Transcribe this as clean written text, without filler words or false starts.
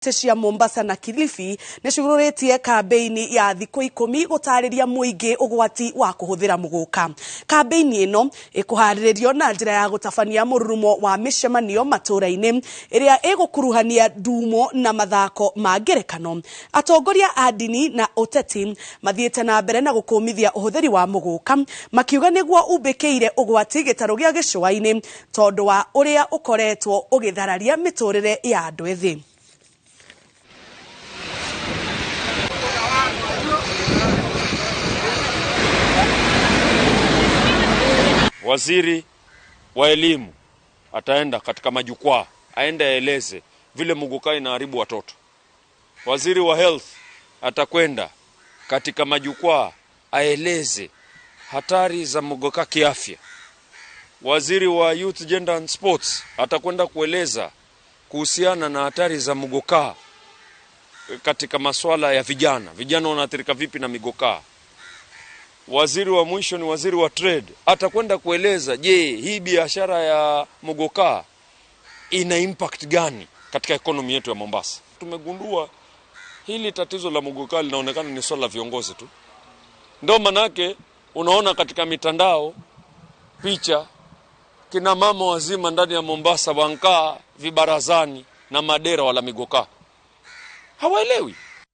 Cia Mombasa na Kilifi nĩ cigũrũrĩtie kambĩini ya thikũ 10 gũtarĩria mũingĩ ũgwati wa kũhũthĩra mũgũka. Kambĩini ĩno ĩkũharĩrĩrio na njĩra ya gũtabania mũrurumo wa mĩcemanio matũũra-inĩ ĩrĩa ĩgũkuruhania ndumo na mathako ma ngerekano. Atongoria a ndini na ũteti mathiĩte na mbere na gũkũmithia ũhũthĩri wa mũgũka makiuga nĩguo umbĩkĩire ũgwati gĩtarũ gĩa gĩcũa-inĩ tondũ wa ũrĩa ũkoretwo ũgĩthararia mĩtũrĩre ya andũ ethĩ. Waziri wa elimu ataenda katika majukwaa, aende aeleze vile muguka inaharibu watoto. Waziri wa health atakwenda katika majukwaa aeleze hatari za muguka kiafya. Waziri wa youth, gender and sports atakwenda kueleza kuhusiana na hatari za muguka katika masuala ya vijana, vijana wanaathirika vipi na migoka. Waziri wa mwisho ni waziri wa trade, atakwenda kueleza, je, hii biashara ya mugoka ina impact gani katika economy yetu ya Mombasa. Tumegundua hili tatizo la mugoka linaonekana ni swala la viongozi tu. Ndio manake unaona katika mitandao picha kina mama wazima ndani ya Mombasa wankaa vibarazani na madera wala migoka. Hawaelewi.